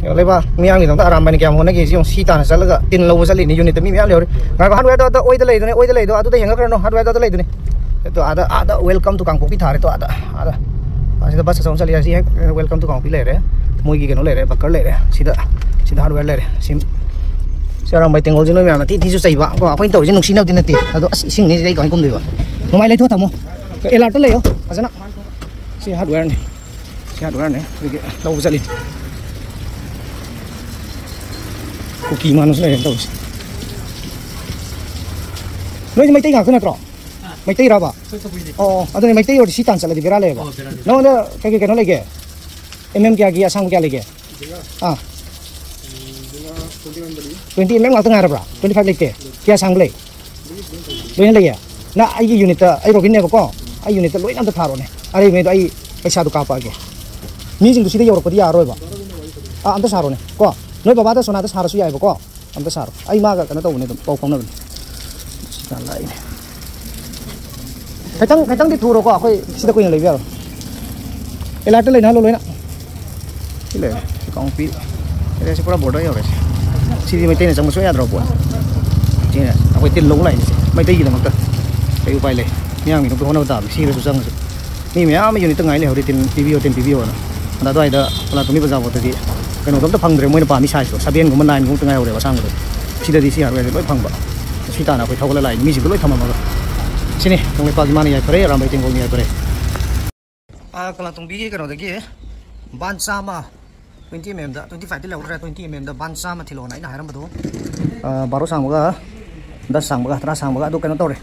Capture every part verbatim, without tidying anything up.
ꯂꯩꯕꯥꯛ ꯃꯤꯌꯥꯝꯒꯤꯗꯃꯛꯇ ꯑꯔꯥꯝꯕꯥꯏꯅ ꯀꯌꯥꯝ ꯍꯣꯠꯅꯒꯦ ꯁꯤ ꯌꯦꯡꯉꯨ꯫ ꯁꯤ ꯇꯥꯟꯅ ꯆꯠꯂꯒ ꯇꯤꯟ ꯂꯧꯕ ꯆꯠꯂꯤꯅꯤ꯫ ꯌꯨꯅꯤꯠꯇ ꯃꯤ ꯃꯌꯥꯝ ꯂꯩꯍꯧꯔꯤ꯫ ꯉꯥꯏꯈꯣ, ꯍꯥꯔꯗꯋꯦꯌꯔꯗꯣ ꯑꯗ ꯑꯣꯏꯗ ꯂꯩꯗꯨꯅꯦ, ꯑꯣꯏꯗ ꯂꯩꯗꯣ ꯑꯗꯨꯗ ꯍꯦꯟꯒꯠꯈ꯭ꯔꯅꯣ꯫ ꯍꯥꯔꯗꯋꯦꯌꯔꯗꯣ ꯑꯗ ꯂꯩꯗꯨꯅꯦ꯫ ꯑꯗꯣ ꯑꯥꯗ, ꯑꯥꯗ welcome to ꯀꯥꯡꯄꯣꯛꯄꯤ ꯊꯥꯔꯦ꯫ ꯇꯣ ꯑꯥꯗ, ꯑꯥꯗ, ꯑꯁꯤꯗ ꯕꯁ ꯑꯆꯧꯕ ꯆꯠꯂꯤ꯫ ꯑꯁꯤ ꯍꯦꯛ welcome to ꯀꯥꯡꯄꯣꯛꯄꯤ ꯂꯩꯔꯦ꯫ ꯃꯣꯏꯒꯤ ꯀꯩꯅꯣ ꯂꯩꯔꯦ, ꯕꯀꯔ ꯂꯩꯔꯦ꯫ ꯁꯤꯗ, ꯁꯤꯗ ꯍꯥꯔꯗꯋꯦꯌꯔ ꯂꯩꯔꯦ꯫ ꯁꯤ, ꯁꯤ ꯑꯔꯥꯝꯕꯥꯏ ꯇꯦꯡꯒꯣꯜꯁꯤ ꯅꯣꯏ ꯃꯌꯥꯝꯅ ꯊꯤ ꯊꯤꯁꯨ ꯆꯩꯕ ꯀꯣ꯫ ꯑꯩꯈꯣꯏꯅ ꯇꯧꯔꯤꯁꯦ ꯅꯨꯡꯁꯤꯅꯕꯗꯤ ꯅꯠꯇꯦ꯫ ꯑꯗꯣ ꯑꯁ, ꯏꯁꯤꯡꯅꯤꯁꯤꯗ ꯑꯩ ꯀꯃꯥꯏꯅ ꯀꯨꯝꯗꯣꯏꯕ? ꯅꯨꯡꯉꯥꯏ, ꯂꯩꯊꯣꯛ ꯊꯝꯃꯣ꯫ ꯑꯦꯂꯥꯔꯠꯇ ꯂꯩꯌꯣ ꯐꯖꯅ꯫ ꯁꯤ ꯍꯥꯔꯗꯋꯦꯌꯔꯅꯤ꯫ ꯁꯤ ꯍꯥꯔꯗꯋꯦꯌꯔꯅꯤ꯫ ꯑꯗꯒꯤ ꯂꯧꯕ ꯆꯠꯂꯤꯅꯤ꯫ ꯀꯨꯀꯤ ꯃꯥꯟꯕꯁꯨ ꯂꯩꯔꯦ ꯇꯧꯔꯤꯁꯦ꯫ ꯅꯣꯏꯗꯤ ꯃꯩꯇꯩ ꯉꯥꯛꯇ ꯅꯠꯇ꯭ꯔꯣ? ꯃꯩꯇꯩꯔꯕ? ꯑꯣ, ꯑꯣ, ꯑꯗꯨꯅꯦ, ꯃꯩꯇꯩ ꯑꯣꯏꯔꯗꯤ ꯁꯤ ꯇꯥꯟ ꯆꯠꯂꯗꯤ ꯕꯦꯔꯥ ꯂꯩꯌꯦꯕ꯫ ꯑꯣ, ꯕꯦꯔꯥ ꯂꯩ꯫ ꯅꯉꯣꯟꯗ ꯀꯩ ꯀꯩ ꯀꯩꯅꯣ ꯂꯩꯒꯦ? ꯑꯦꯝ ꯑꯦꯝ ꯀꯌꯥꯒꯤ ꯑꯁꯥꯡꯕ ꯀꯌꯥ ꯂꯩꯒꯦ? ꯑꯥ꯫ ꯇ꯭ꯋꯦꯟꯇꯤ ꯑꯦꯝ ꯑꯦꯝ ꯉꯥꯛꯇ ꯉꯥꯏꯔꯕ꯭ꯔꯥ? ꯇ꯭ꯋꯦꯟꯇꯤ ꯐꯥꯏꯚ ꯂꯩꯇꯦ? ꯀꯌꯥ ꯁꯥꯡꯕ ꯂꯩ? ꯂꯣꯏꯅ ꯂꯩꯌꯦ? ꯅ ꯑꯩꯒꯤ ꯌꯨꯅꯤꯠꯇ, ꯑꯩ ꯔꯣꯕꯤꯟꯅꯦꯕꯀꯣ, ꯑꯩ ꯌꯨꯅꯤꯠꯇ ꯂꯣꯏꯅ ꯑꯝꯇ ꯊꯥꯔꯛꯑꯣꯅꯦ꯫ ꯑꯔꯩꯕꯉꯩꯗꯣ ꯑꯩ ꯄꯩꯁꯥꯗꯣ ꯀꯥꯞꯄꯛꯑꯒꯦ꯫ ꯃꯤꯁꯤꯡꯗꯣ ꯁꯤꯗ ꯌꯧꯔꯛꯄꯗꯤ ꯌꯥꯔꯔꯣꯏꯕ꯫ ꯑꯥ, ꯑꯝꯇ ꯁꯥꯔꯣꯅꯦ ꯀꯣ꯫ ꯅꯣꯏ ꯕꯕꯥꯗ ꯁꯣꯅꯥꯗ ꯁꯥꯔꯁꯨ ꯌꯥꯏꯕꯀꯣ꯫ ꯑꯝꯇ ꯁꯥꯔꯣ꯫ ꯑꯩ ꯃꯥꯒ ꯀꯩꯅꯣ ꯇꯧꯕꯅꯦ, ꯑꯗꯨꯝ ꯄꯥꯎ ꯐꯥꯎꯅꯕꯅꯦ꯫ ꯁꯤ ꯇꯥꯟ ꯂꯥꯛꯏꯅꯦ꯫ ꯈꯤꯇꯪ, ꯈꯤꯇꯪꯗꯤ ꯊꯨꯔꯣꯀꯣ, ꯑꯩꯈꯣꯏ ꯁꯤꯗ ꯀꯨꯏꯅ ꯂꯩꯕ ꯌꯥꯔꯣꯏ꯫ ꯑꯦꯂꯥꯔꯠꯇ ꯂꯩꯅꯍꯜꯂꯣ ꯂꯣꯏꯅ꯫ ꯁꯤ ꯂꯩꯔꯦ, ꯁꯤ ꯀꯥꯡꯄꯣꯛꯄꯤ ꯑꯦꯔꯤꯌꯥꯁꯤ ꯄꯨꯔꯥ ꯕꯣꯔꯗꯔ ꯌꯧꯔꯦ꯫ ꯁꯤꯗꯤ ꯃꯩꯇꯩꯅ ꯆꯪꯕ ꯁꯨꯡꯌꯥ ꯌꯥꯗ꯭ꯔꯕ ꯄꯣꯠꯅꯤ꯫ ꯁꯤꯅ ꯑꯩꯈꯣꯏ ꯇꯤꯟ ꯂꯧꯕ ꯂꯥꯛꯏꯅꯦ ꯁꯤ, ꯃꯩꯇꯩꯒꯤꯗꯃꯛꯇ꯫ ꯀꯩ ꯎꯄꯥꯏ ꯂꯩ? ꯃꯤꯌꯥꯝꯒꯤꯗꯃꯛꯇ ꯍꯣꯠꯅꯕ ꯇꯥꯕꯅꯤ, ꯁꯤꯔꯁꯨ ꯆꯪꯉꯁꯨ꯫ ꯃꯤ ꯃꯌꯥꯝ ꯑꯃ ꯌꯨꯅꯤꯠꯇ ꯉꯥꯏ ꯂꯩꯍꯧꯔꯤ, ꯇꯤꯟ ꯄꯤꯕꯤꯌꯣ, ꯇꯤꯟ ꯄꯤꯕꯤꯌꯣꯅ꯫ ꯑꯗ ꯑꯗꯨꯋꯥꯏꯗ ꯀꯂꯥꯇꯣꯝꯕꯤ ꯕꯖꯥꯔ ꯐꯥꯎꯗꯗꯤ ꯀꯩꯅꯣꯗꯣ ꯑꯝꯇ ꯐꯪꯗ꯭ꯔꯦ, ꯃꯣꯏꯅ ꯄꯥꯝꯃꯤ ꯁꯥꯏꯖꯇꯣ, ꯁꯚꯦꯟꯒꯨꯝꯕ ꯅꯥꯏꯟꯒꯨꯝꯕ ꯉꯥꯏꯍꯧꯔꯦꯕ ꯑꯁꯥꯡꯕꯗꯣ꯫ ꯁꯤꯗꯗꯤ ꯁꯤ ꯍꯥꯔꯗꯋꯦꯌꯔꯁꯦ ꯂꯣꯏ ꯐꯪꯕ꯫ ꯁꯤ ꯇꯥꯟꯅ ꯑꯩꯈꯣꯏ ꯊꯧꯒꯠꯂ ꯂꯥꯛꯏꯅꯤ, ꯃꯤꯁꯤꯡꯗꯣ ꯂꯣꯏ ꯊꯝꯃꯝꯃꯒ꯫ ꯁꯤꯅꯤ ꯀꯪꯂꯩꯄꯥꯛ ꯏꯃꯥꯅ ꯌꯥꯏꯐꯔꯦ, ꯑꯔꯥꯝꯕꯥꯏ ꯇꯦꯡꯒꯣꯜꯅ ꯌꯥꯏꯐꯔꯦ꯫ ꯑꯥ, ꯀꯂꯥꯇꯣꯡꯕꯤꯒꯤ ꯀꯩꯅꯣꯗꯒꯤ ꯕꯥꯟ ꯆꯥꯝꯃ, ꯇ꯭ꯋꯦꯟꯇꯤ ꯑꯦꯝ ꯑꯦꯝꯗ, ꯇ꯭ꯋꯦꯟꯇꯤ ꯐꯥꯏꯚꯇꯤ ꯂꯧꯗ꯭ꯔꯦ, ꯇ꯭ꯋꯦꯟꯇꯤ ꯑꯦꯝ ꯑꯦꯝꯗ ꯕꯥꯟ ꯆꯥꯝꯃ ꯊꯤꯜꯂꯛꯑꯣꯅ ꯑꯩꯅ ꯍꯥꯏꯔꯝꯕꯗꯣ, ꯑꯥ, ꯕꯥꯔꯣ ꯁꯥꯡꯕꯒ ꯗꯁ ꯁꯥꯡꯕꯒ ꯇꯔꯥ ꯁꯥꯡꯕꯒ ꯑꯗꯨ ꯀꯩꯅꯣ ꯇꯧꯔꯦ꯫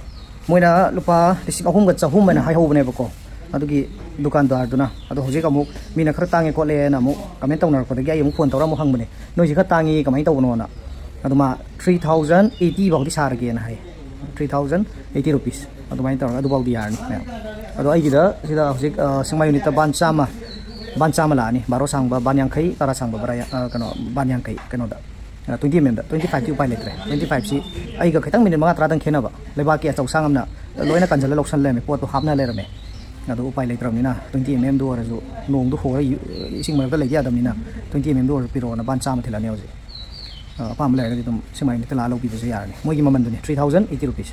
ꯃꯣꯏꯅ ꯂꯨꯄꯥ ꯂꯤꯁꯤꯡ ꯑꯍꯨꯝꯒ ꯆꯍꯨꯝ ꯍꯥꯏꯅ ꯍꯥꯏꯍꯧꯕꯅꯦꯕꯀꯣ꯫ ꯑꯗꯨꯒꯤ ꯗꯨꯀꯥꯟꯗꯥꯔꯗꯨꯅ꯫ ꯑꯗꯣ ꯍꯧꯖꯤꯛ ꯑꯃꯨꯛ ꯃꯤꯅ ꯈꯔ ꯇꯥꯡꯉꯦ ꯈꯣꯠꯂꯦꯅ ꯑꯃꯨꯛ ꯀꯃꯦꯟ ꯇꯧꯅꯔꯛꯄꯗꯒꯤ ꯑꯩ ꯑꯃꯨꯛ ꯐꯣꯟ ꯇꯧꯔ ꯑꯃꯨꯛ ꯍꯪꯕꯅꯦ, "ꯅꯣꯏꯁꯤ ꯈꯔ ꯇꯥꯡꯉꯤ, ꯀꯃꯥꯏꯅ ꯇꯧꯕꯅꯣꯅ?" ꯑꯗꯨ ꯃꯥ three thousand eighty ꯐꯥꯎꯗꯤ ꯁꯥꯔꯒꯦꯅ ꯍꯥꯏ꯫ Three thousand eighty rupees ꯑꯗꯨꯃꯥꯏꯅ ꯇꯧꯔꯒ ꯑꯗꯨꯐꯥꯎꯗꯤ ꯌꯥꯔꯅꯤ ꯃꯌꯥꯝ꯫ ꯑꯗꯣ ꯑꯩꯒꯤꯗ ꯁꯤꯗ ꯍꯧꯖꯤꯛ, ꯑ, ꯁꯦꯛꯃꯥꯏ ꯌꯨꯅꯤꯠꯇ ꯕꯥꯟ ꯆꯥꯝꯃ, ꯕꯥꯟ ꯆꯥꯝꯃ ꯂꯥꯛꯑꯅꯤ, ꯕꯥꯔꯣ ꯁꯥꯡꯕ ꯕꯥꯟ ꯌꯥꯡꯈꯩ, ꯇꯔꯥ ꯁꯥꯡꯕ ꯕꯔꯥ ꯌꯥ-, ꯑ, ꯀꯩꯅꯣ, ꯕꯥꯟ ꯌꯥꯡꯈꯩ ꯀꯩꯅꯣꯗ꯫ ꯑ, twenty mm ꯗ, twenty five ꯇꯤ ꯎꯄꯥꯏ ꯂꯩꯇ꯭ꯔꯦ꯫ Twenty five ꯁꯤ ꯑꯩꯒ ꯈꯤꯇꯪ ꯃꯤꯅꯤꯠ ꯃꯉꯥ ꯇꯔꯥꯗꯪ ꯈꯦꯠꯅꯕ, ꯂꯩꯕꯥꯛꯀꯤ ꯑꯆꯧ ꯑꯁꯥꯡ ꯑꯃꯅ ꯂꯣꯏꯅ ꯀꯟꯁꯤꯜꯂ ꯂꯧꯁꯜ ꯂꯩꯔꯝꯃꯦ, ꯄꯣꯠꯇꯣ ꯍꯥꯞꯅ ꯂꯩꯔꯝꯃꯦ꯫ ꯑꯗꯣ ꯎꯄꯥꯏ ꯂꯩꯇ꯭ꯔꯕꯅꯤꯅ twenty mm ꯗꯨ ꯑꯣꯏꯔꯁꯨ, ꯅꯣꯡꯗꯨ ꯍꯣꯔ ꯏꯁꯤꯡ ꯃꯔꯛꯇ ꯂꯩꯗꯤ ꯌꯥꯗꯕꯅꯤꯅ, twenty mm ꯗꯨ ꯑꯣꯏꯔꯁꯨ ꯄꯤꯔꯛꯑꯣꯅ ꯕꯥꯟ ꯆꯥꯝꯃ ꯊꯤꯜꯂꯛꯑꯅꯤ ꯍꯧꯖꯤꯛ꯫ ꯑꯄꯥꯝꯕ ꯂꯩꯔꯒꯗꯤ ꯑꯗꯨꯝ ꯁꯤ ꯃꯥꯏ ꯃꯤꯠꯇ ꯂꯥꯛꯑ ꯂꯧꯕꯤꯕꯁꯨ ꯌꯥꯔꯅꯤ꯫ ꯃꯣꯏꯒꯤ ꯃꯃꯜꯗꯨꯅꯤ three thousand eighty rupees꯫